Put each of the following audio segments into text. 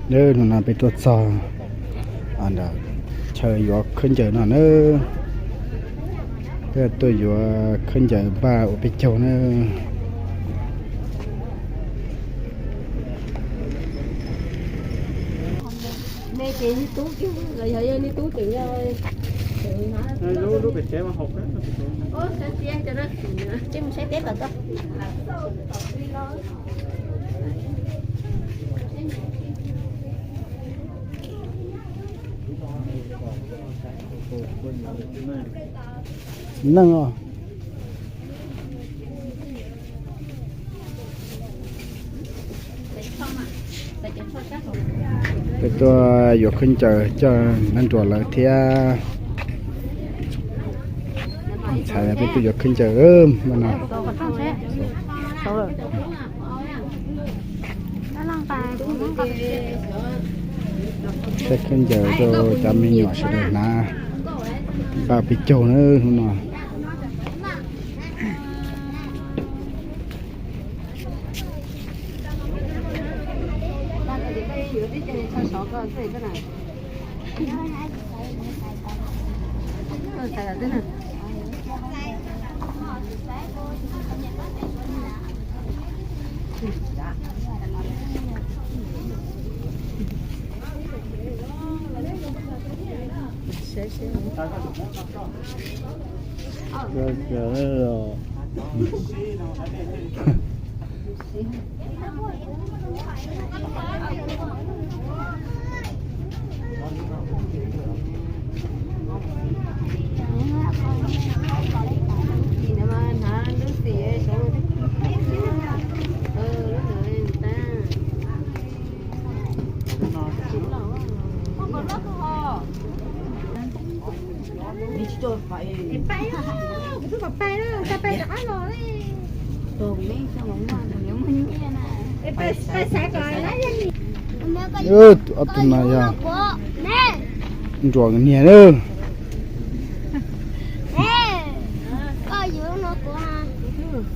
Hnub no peb tuaj txog chaw yuav khaub ncaws no na. Peb tuaj yuav khaub ncaws npaj ua peb caug na. Neeg os. Peb tuaj yuav khaub ncaws coj nab nruas lawv thiab. Ntxhais peb tuaj yuav khaub ncaws no. Saib khaub ncaws rau cov me nyuam sawv daws hnav npaj peb caug na hnub no. Ob tug no yog nruas niag na.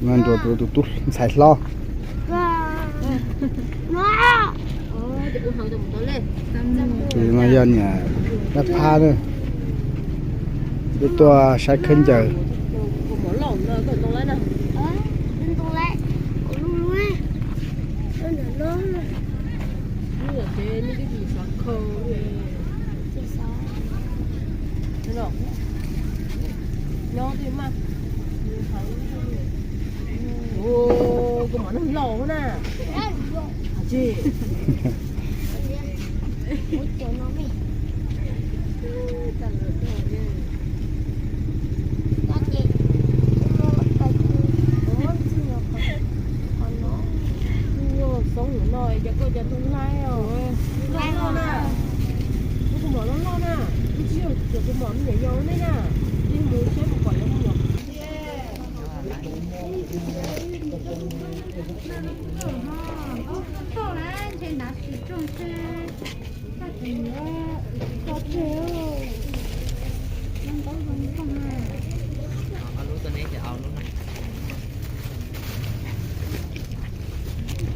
Nruas tus tub ntxhais hlob. Tus no yog niam dab phab na. Peb tuaj saib khaub ncaws. Xoob no cov koj cov tub laib os. Loj loj na. Kuv tus mom loj loj na. Kuv tsis yog cov kuv mom me nyuam yaus nej na. Yeej mus saib puas pom cov me nyuam.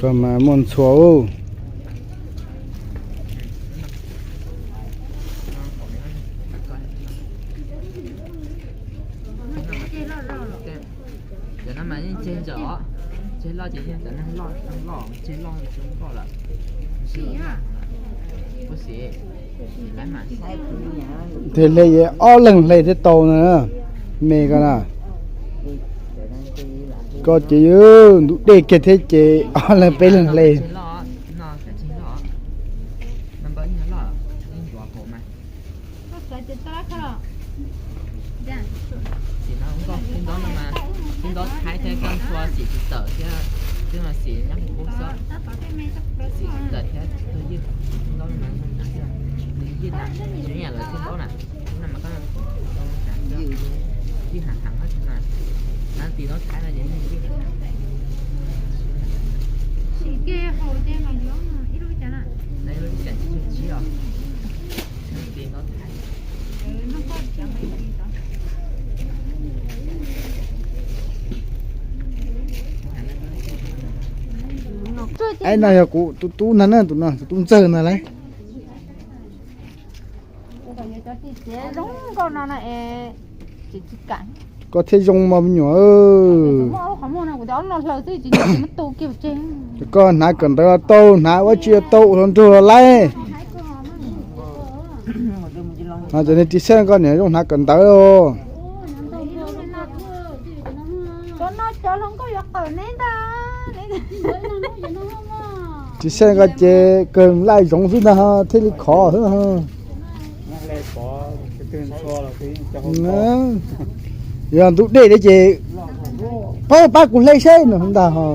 Koj mas muaj ntxhua ub. Cov no mas yeej tseg ntawm os, tseg loj ces yog cov neeg loj loj, tseg loj tsis loj lawm. Ua si, lawv mam saib. Thiaj hle ob leeg hle thiaj tau na, me koj na. Koj ces ntub dej kiag thiab ces ob leeg peb leeg hle. Tseg loj, no tseg loj, no npawb ib nyuag loj, ib ncuav hauv mas. Xim no nkauj, xim ntaub no mas, xim ntaub Thaib thiab koj ntxhua xim tsis tawm thiab, xwb mas xim nyob hauv qub xwb. Xim tsis tawm thiab tsis tuag ywj, xim ntaub no mas zoo tas xwb. Nws ywj tas, tsis ib yam lawv xim ntaub na, no mas koj ywj heev heev na, nab ti ntaub Thaib no ces ywj heev heev. Ib lub ib caum tsib os. Nab ti ntaub Thaib. Aib no yog kuv tus tub ntag na, tus no tus tub ntxawg ntag lauj. Koj thiaj zoo mas me nyuam. Koj hnav kawm ntawv los tau, hnav ua tsi los tau, ua hluas nraug los laib. Cov niag Ris Xeej koj niam zoo hnav kawm ntawv os. Ris Xeej koj ces kawg laj zoov xwb ntag thiaj li khov xwb. Yog ntub dej thiab ces pab, pab kuv hle seb no ntag ho.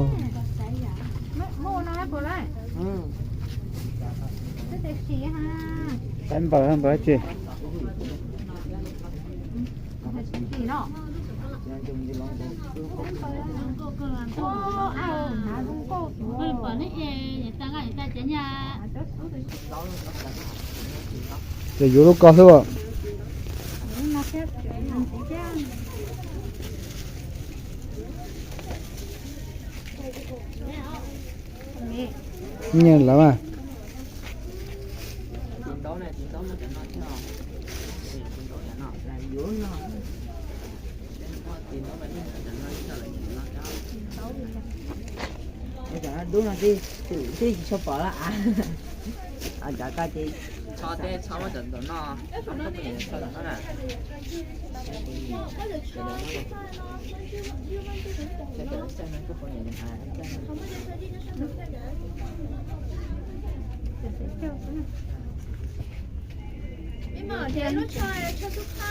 Ces yuav lub koj xwb. Nyiam lawm mas. Dub no twb tsis tshua pom lawm a. Cov ko ces txhob teb txhob muab cov ntawm no, txhob muab cov ntawm no na.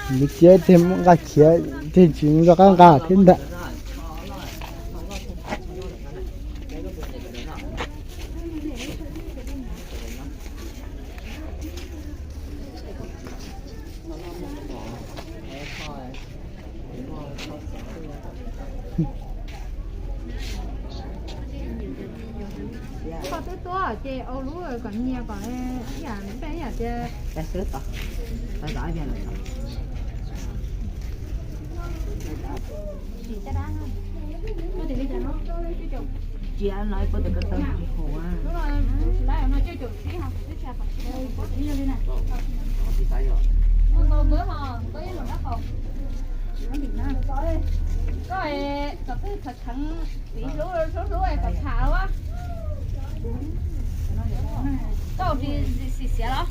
Nws cia tiag nqa khiav tiag tsis zoo qab nqa thiab ntag. Koj twb tuaj ces ua lub kom nyias kom ib yam peb ib yam tias. Sim caj dab no. Cia no ib pob tes ko taw tsis haum a. Koj kom twb khav kheev txiv hlub hlub hlub kom tham ua. Koj tsis xiv xiav los?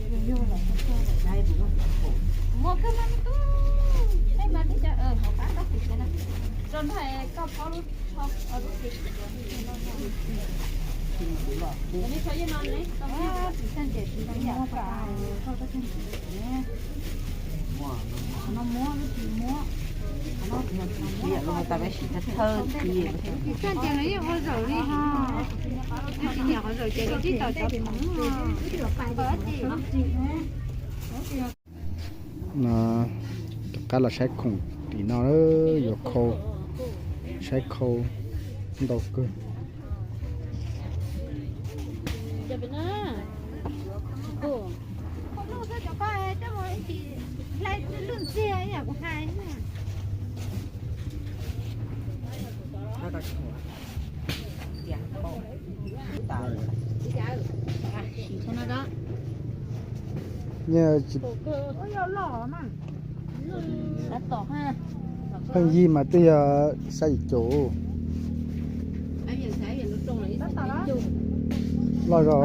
Muaj kawg mas me tub, nej mas twb cov hauv qab koj xiv xiav na. Tso nrog koj phob lub tsho lub txiv. Tsis xeej ces tsis muab pas, no muab lub tsis muab. Tsis xeej ces lawv yeej ua zaum li ho. Tsis nyiam qhov zaum ces lawv tib tau cov khoom. Rov qab los saib khoom tim no, yuav khau, saib khau ntau kawg. Pheej yig mas twb yog xya yim caum. Loj zog.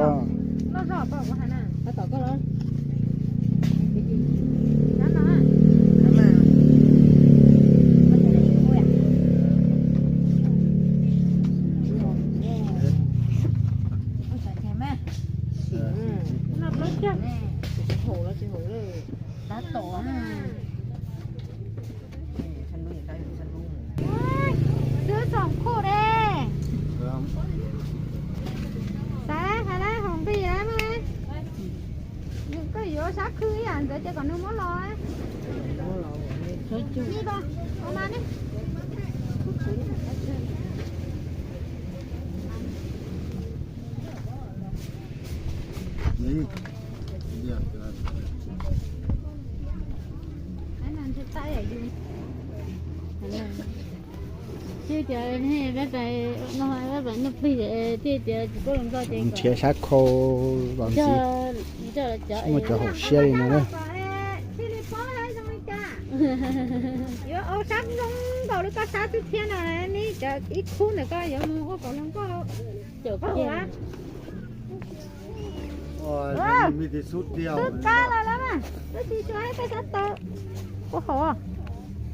Tab tom xwb txoom khuj de. Xav hais lawm hauv nqi lawm mas. Koj yuav sab khw ib yam ntawd ces kom nws muab los. Ib los, ua mas ne. Nrhiav sab khau los ntxiv, muaj cov haum siab li no na. Yuav ua sab zoo nkaus li koj sab xwb thiab no, neb cov ib khub ntawm koj yuav mus ua kom zoo nkauj. Xub kab los lawm, twb tsis tshua koj sab tod. Ua hauv,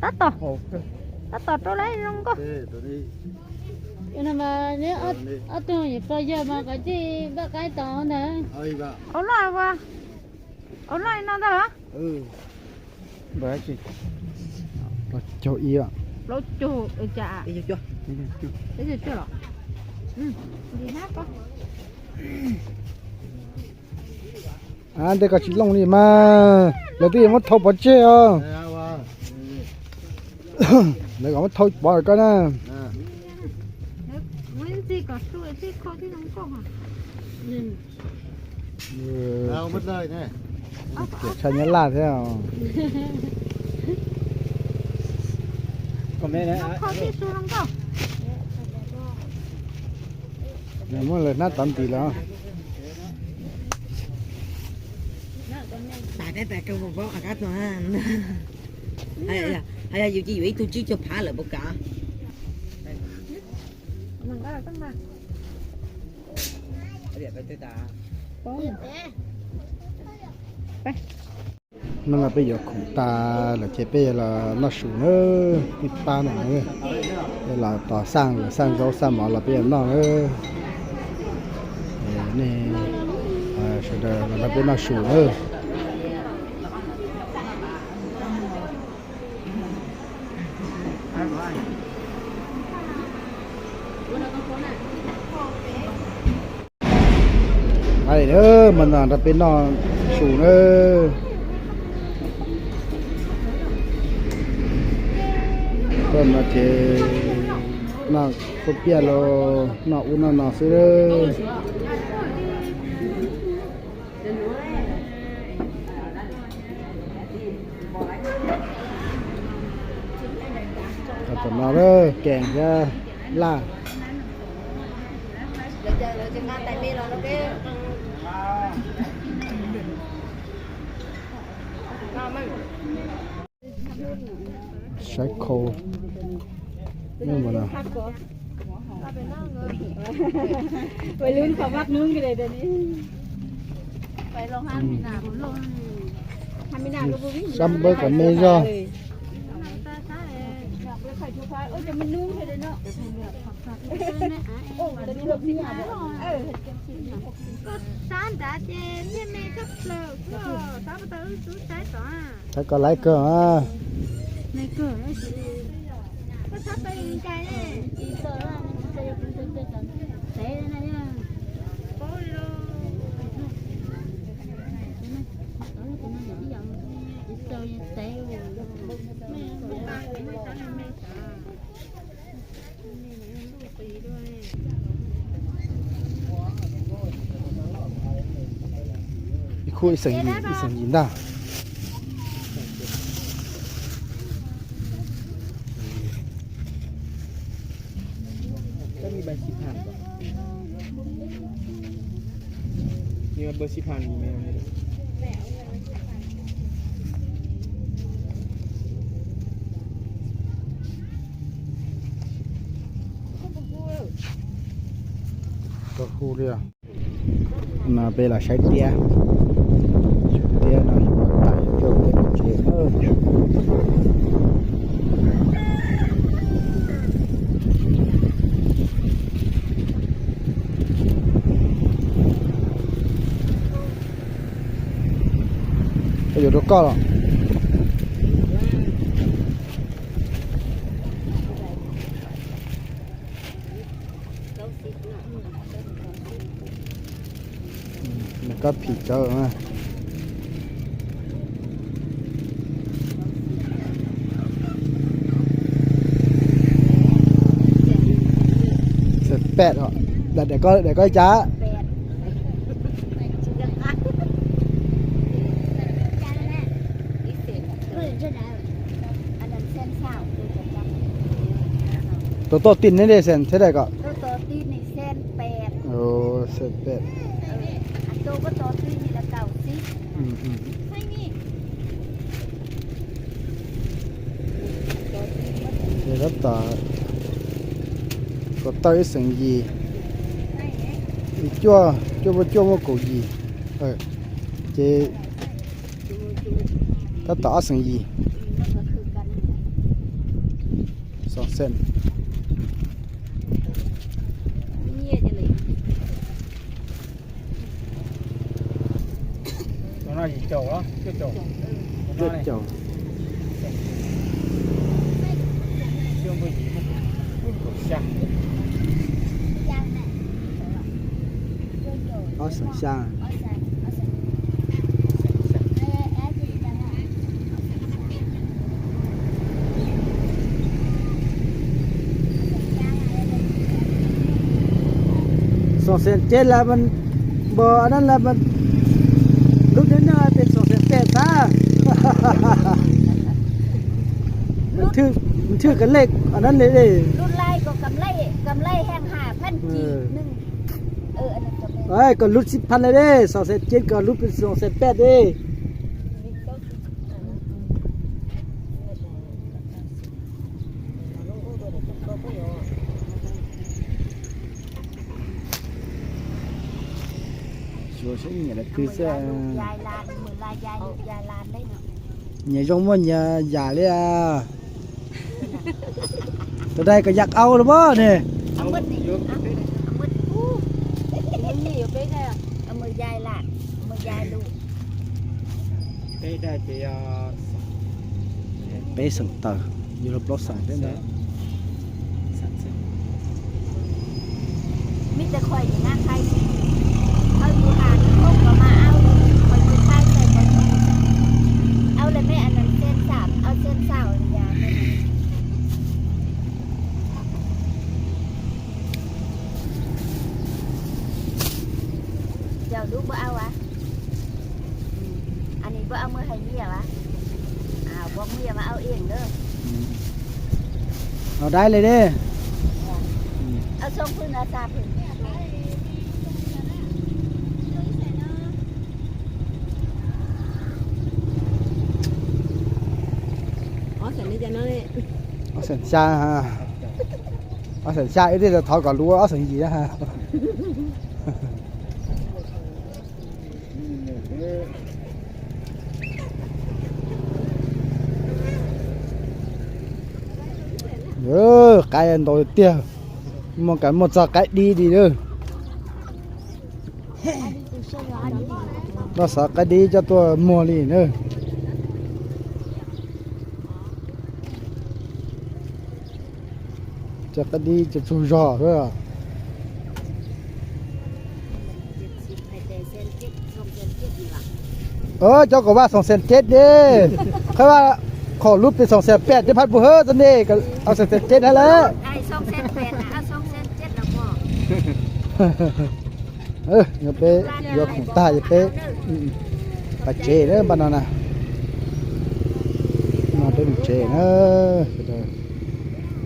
tab tom, tab tom rau lawv zoo nkauj. Ob tug yuav pog yawg mas kav tsij npaj qaib tos ntag. Au loj, au loj li no ntag los? Plaub caug ib, plaub caug, ntej koj tsis looj li mas lawv twb yuav muab thau pov tseg os. Lawv kom muab thau pov koj na. Tshaj Nyab Laj thiab. Muab lawv hnab tov ntis lawm. Hais yog yus cia yuav ib tug tsib caug phav lawm puas kam? Hnub no peb yuav khoom tas lawm ces peb yuav los noj su na, tib pab no na. Peb los tos xaj lawm, xaj zaub xaj mov los peb yuav noj na. Nej sawv daws los nrog peb noj su na. Mas no nrog peb noj su na. Tuaj no ces noj khaub piaj los noj ub noj no xwb. Tam no kees thiab laj. Saib khau. Sab npawb kom me zog. Thaib koj laib kawg. Ib khub ib xeem yim ntag. Tau hu li os. No peb los saib tiab. Tiab no yuav tas yuav tuaj peb pem tsev na. Koj yuav rau koj los? Nws koj phim cawv. Pem os, daim koj li cas? Tus toj tij neb dej xees thiab daj kom? Xees pem. Ces tab tom kom tawj ib xees yim, cuaj, cuaj muaj cuaj muaj kaum yim, ces tab tom ob xees yim. Xees. Cuaj caum. Ob xees xya. Xees xees ceb las npog a dab las, lub deb neeg pem xees xees pem tag. Nthwj ka lej a dab li. Koj lub xib phaj li dej, xees xees ceb koj lub pem xees xees pem dej. Xyuas saib nyiam lawv twg xwb. Nyias zoo muaj nyias yam li. Tus dais kom yam qau los pob ne. Peb xeem tawm, yus los plaub xeem thiab ntag. Cov lub npua au a, nws npua au muaj hais nyiaj a, npua muaj yam mas au ib lawm. Au dai li ne. Ob xeem xya, ob xeem xya ib tij thov kom luv ob xeem yim. Qaib ntau tiag, muaj kas muaj txog qaib dib li lawm. Loj xav qaib dib coj tuaj muag li na. Cov qaib dib cov tsaug zog xwb. Cov kom vaj xoom xees ceb ne, qhov vaj, qhov lub pem xoom xees pem cov phaj pus hab txog ne, ob xoom xees ceb na lawm. Peb yuav khoom tag ces peb pais tsev na npaj no na. No peb mus tsev na.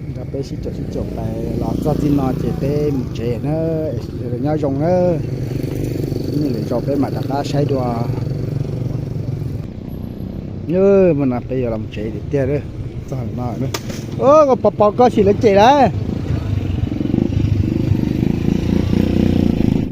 Nrog peb sib caum sib caum pais los txog txij no ces peb mus tsev na. Nyob zoo na. Ib lwm zaus peb mam rov qab saib dua. Nyob no peb yuav los tsev tiag tiag. Txog no, koj pos pos koj sim lawv cem lawm.